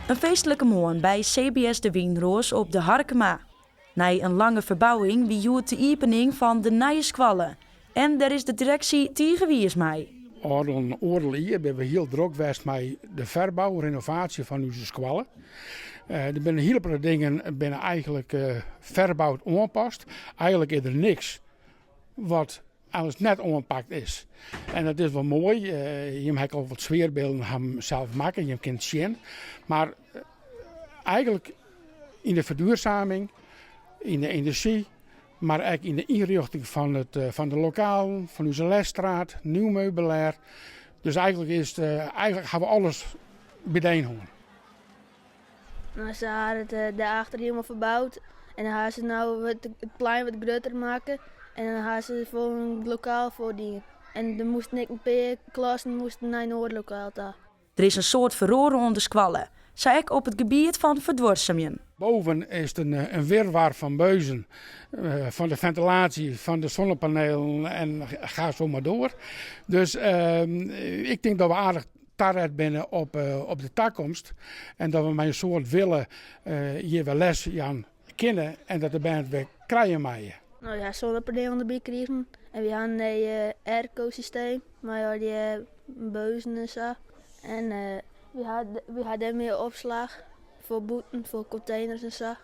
In feestlike moarn by CBS De Wynroas op De Harkema. Nei in lange ferbouwing wie hjoed de iepening fan de nije skoalle. En dêr is de direksje tige wiis mei. Ôfrûne oardel jier binne we hiel drok west mei de ferbou, renovaasje fan ús skoalle. Der binne in hiele protte dingen binne eigentlik ferboud oanpast. Eigentlik is der niks wat alles net oanpakt is. En dat is wol moai. Jim ha ek al wat sfearbylden ha sels makke, jim kinne it sjen. Mar eigentlik yn de ferduorsuming, yn de enerzjy, mar ek yn de ynrjochting fan, it, fan de lokalen, fan ús lesstraat, nieuw meubilair. Dus eigentlik, is it, eigentlik ha we alles byinoar hân. No, se ha it dêrachter hielendal ferboud en dan ha se no it plein wat grutter makke en dan ha se foar in lokaal foardien. En der moasten ek in pear klassen moasten nei in oar lokaal ta. Der is in soad feroare oan de skoalle, sa ek op it gebiet fan ferduorsumjen. Boven is it in wirwar fan buizen, fan de fentilaasje, fan de sonnepanelen en ga zo mar door. Dus ik tink dat we aardich taret binne op de takomst en dat we mei in soad wille hjir wer les jaan kinne en dat de bern it wer krije meie. No ja, sonnepanelen derby krigen en we ha in nij airco-systeem mei al dy buizen en sa. En we ha dêr mear opslach foar bûten, foar konteners en sa.